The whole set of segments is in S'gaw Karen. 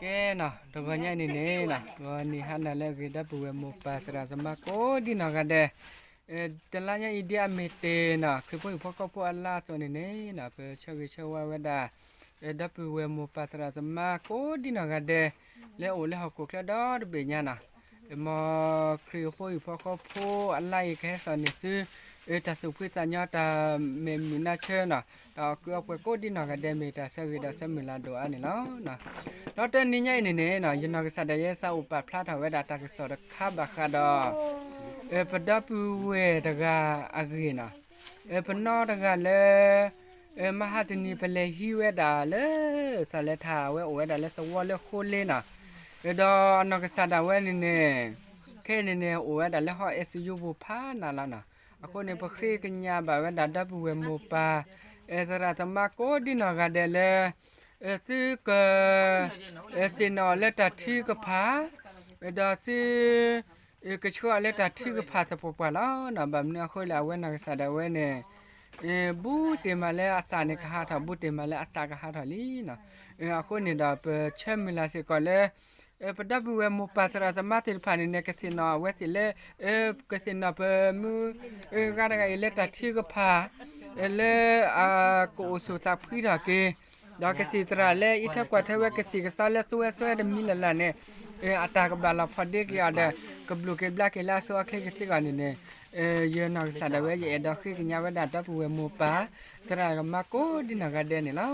ကဲနီၤ တဂီၤညါအံၤန့ၣ်န့ၣ်နီၤ ဂီၤနံၤဟါနၤလၢအဂ့ၤ ဒီပုၢ်ဝဲၢ်မိၢ်ပၢ်သရၣ်သမါကိးဒံနီၢ်ဂၤဒဲး, တလါညါအံၤဒ်အမ့ၢ်တ့ၢ်နီၤ ခရံာ်ဖိဟံၣ်ဖိဃီဖိအလါအသိးန့ၣ်န့ၣ်နီၤ ပဆၢဂ့ၤဆၢဝါဝဲဒၣ် ဒီပုၢ်ဝဲၢ်မိၢ်ပၢ်သရၣ်သမါကိးဒံနီၢ်ဂၤဒဲး လၢအအိၣ်လၢဟီၣ်ခိၣ်ချၢဒီတဘ့ၣ်ညါနီၤ, မ်ခရံာ်ဖိဟံၣ်ဖိဃီဖိအလါအံၤကဟဲစိာ်န့ၢ်သု တၢ်သူၣ်ဖှံသးညီ တၢ်မဲာ်မုာ်နါဆၢနီၤ တၢ်အီၣ်ကုးအီပှဲၤကိးဒံနီၢ်ဂၤဒဲး မ့ၢ်တၢ်ဆၢဂ့ၤဒီးဆၢမုၢ်လၢ်ဒိၣ်အါန့ၣ်လီၤ. ဒီးတနံၤညါအံၤန့ၣ်န့ၣ်နီၤ ယနီၢ်ကစၢ်ဒၣ်ယဲသးအိၣ်ပာ်ဖျါထီၣ်ဝဲဒၣ်တၢ်ကစီၣ်တခါဘၣ်ဃးဒီး ပဒီပုၢ်ဝဲၢ်တဂၤအဂ့ၢ်နီၤ, ပနီတဂၤလၢ မဟါတနံၤပလဲၤဟံးဝဲဒၣ်လၢ သးလဲၤထၢ်ဝဲအိၣ်ဝဲဒၣ်လၢသဝီလၢဃိလ့နီၤ, ဒီးအနီၢ်ကစၢ်ဒၣ်ဝဲန့ၣ်န့ၣ် ခဲအံၤန့ၣ်န့ၣ် အိၣ်ဝဲဒၣ်လၢဟီၣ်အဲၣ်စယူပူၤဖးနးလီၤနီၤ, အဃိန့ၣ် ပဃ့ကညးဘၣ်ဝဲဒၣ်ဒီပုၢ်ဝဲၢ်မိၢ်ပၢ် သရၣ်သမါကိးဒံနီၢ်ဂၤဒဲးလၢ သုက သ့ၣ်နီၣ်အီၤလၢတၢ်ထုကဖၣ်, ဒီးသု ကဆှၢအီၤလၢတၢ်ထုကဖၣ်သပှၢ်ပှၢ်လီၤ. ဘၣ်မနုၤအဃိလဲၣ် အဝဲနီၢ်ကစၢ်ဒၣ်ဝဲန့ၣ် ဘူးတ့ၢ်မးလၢအသးန့ၣ်ကဟးထီၣ် ဘူးတ့ၢ်မးလၢအသးကဟးထီၣ်လံနီၤ, အဃိန့ၣ်ဒီးပဆၢမုၢ်လၢ်စ့ၢ်ကီးလၢ ပဒီပုၢ်ဝဲၢ်မိၢ်ပၢ်သရၣ်သမါသ့ၣ်တဖၣ်န့ၣ်န့ၣ် ကသ့ၣ်နီၣ်အဝဲသ့ၣ်လၢ ကသ့ၣ်နီၣ်ပမုၢ်ဂၤတဂၤအံၤလၢတၢ်ထုကဖၣ် လၢအကအိၣ်ဆူၣ်သးဖှံထီၣ်က့ၤ, ဒီးကသံၣ်သရၣ်လၢအံးထွဲကွၢ်ထွဲဝဲကသံၣ်ကသီလၢသူဝဲစွဲတမံၤလၢ်လၢ်န့ၣ် အတၢ်ကဘၣ်လီၤဖီၣ်ဒ့က့ၤအီၤဒီး ကဘျုးက့ၤဘျါက့ၤလၢအဆိအချ့ကသ့အဂီၢ်န့ၣ်န့ၣ်, ယနီၢ်ကစၢ်ဒၣ်ဝဲ ယအဲၣ်ဒိးဃ့ကညးဝဲဒၣ်ဒီပုၢ်ဝဲၢ်မိၢ်ပၢ် သရၣ်သမါကိးဒံနီၢ်ဂၤဒဲးန့ၣ်လီ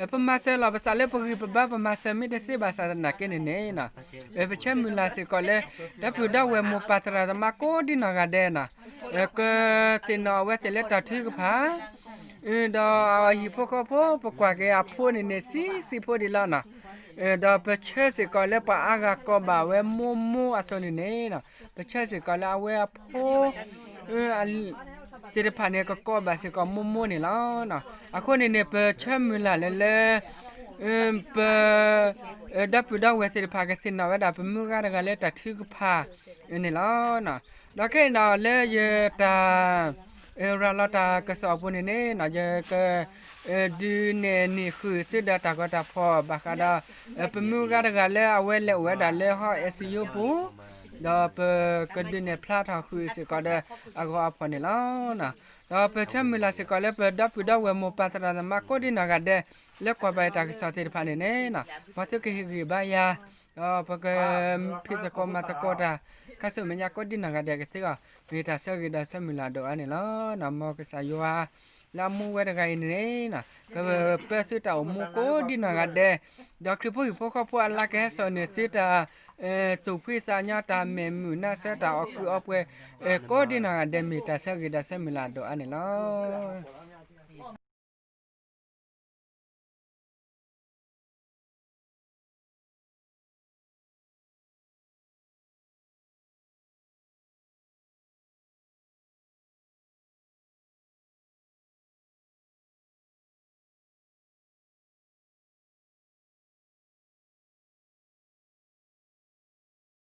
ၤ. ပမၤစၢၤလီၤပသးလၢပဂံၢ်ပဘါ ပမၤစၢၤမ့ၢ်တသ့ဘၣ်ဆၣ်သနာ်က့န့ၣ်န့ၣ် ပဆၢမုၢ်လၢ်စ့ၢ်ကီးလၢ ဒီပုၢ်ဒီဝဲၢ်မိၢ်ပၢ်သရၣ်သမါကိးဒံနီၢ်ဂၤဒဲးနီၤ, ကသ့ၣ်နီၣ်အဝဲသ့ၣ်လၢတၢ်ထုကဖၣ်, ဒီးအဟံၣ်ဖိဃီဖိ ပကွၢ်က့ၤအဖိန့ၣ်န့ၣ် ဆံးဆံးဖိဒံးလီၤနီၤ, ဒီးပဆၢစ့ၢ်ကီးလၢပှၤအါဂၤကိးဘၣ်ဝဲမိၢ်မိၢ်အသိးန့ၣ်န့ၣ်, ပဆၢစ့ၢ်ကီးလၢအဝဲအဖိ သ့ၣ်တဖၣ်န့ၣ် ကကိးဘၣ်စ့ၢ်ကီးမိၢ်မိၢ်န့ၣ်လီၤ. အဃိန့ၣ်န့ၣ် ပဆၢမုၢ်လၢ်လၢလၢ ပ ဒီပုၢ်ဒီဝဲၢ်သ့ၣ်တဖၣ် ကသ့ၣ်နီၣ်ဝဲဒၣ်ပမုၢ်ဂၤတဂၤလၢတၢ်ထုကဖၣ်န့ၣ်လီၤ. ဒီးခဲအံၤဒီးလၢယတၢ် ရၤလီၤတၢ်ကစီၣ်အပူၤန့ၣ်န့ၣ် ယက ဒုးနဲၣ်န့ၢ်ဃုာ်သုဒီးတၢ်ဂီၤတၢ်ဖီၣ်ဘၣ်ဃးဒီး ပမုၢ်ဂၤတဂၤလၢအဝဲလဲၤအိၣ်ဝဲဒၣ်လၢဟီၣ်အဲၣ်စယူပူၤ, ဒီးပကဒုးနဲၣ်ဖျါထီၣ်ဃုာ်စ့ၢ်ကီးဒီးအဂီၤအဖီၣ်န့ၣ်လီၤ. ဒီးပဆၢမုၢ်လၢ်စ့ၢ်ကီးလၢပဒီပုၢ်ဒီဝဲၢ်မိၢ်ပၢ်သရၣ်သမါကိးဒံနီၢ်ဂၤဒဲး လၢကွၢ်ဘၣ်တၢ်ကစီၣ်သ့ၣ်တဖၣ်န့ၣ်န့ၣ်, မ်သုကဟ့ၣ်ဂံၢ်ဘါယၤ, ဒီးပကဖံးသကိးမၤသကိးတၢ် ခါဆူမဲာ်ညါကိးဒံနီၢ်ဂၤဒဲးကသ့အီၤ မ့ၢ်တၢ်ဆၢဂ့ၤဒီးဆၢမုၢ်လၢ်ဒိၣ်အါန့ၣ်လီၤ. မ်ကစၢ်ယွၤ လၢအမူဝဲတဂၤအံၤန့ၣ် ကပၢသုတၢ်အိၣ်မူကိးဒံနီၢ်ဂၤဒဲး, ဒီးခရံာ်ဖိဟံၣ်ဖိဃီဖိအလါကဟဲစိာ်န့ၢ်သုတၢ် သူၣ်ဖှံသးညီ တၢ်မဲာ်မုာ်နါဆၢ တၢ်အီၣ်ကုးအီပှဲၤ ကိးဒံနီၢ်ဂၤဒဲး မ့ၢ်တၢ်ဆၢဂ့ၤဒီးဆၢမုၢ်လၢ်ဒိၣ်အါန့ၣ်လီၤ.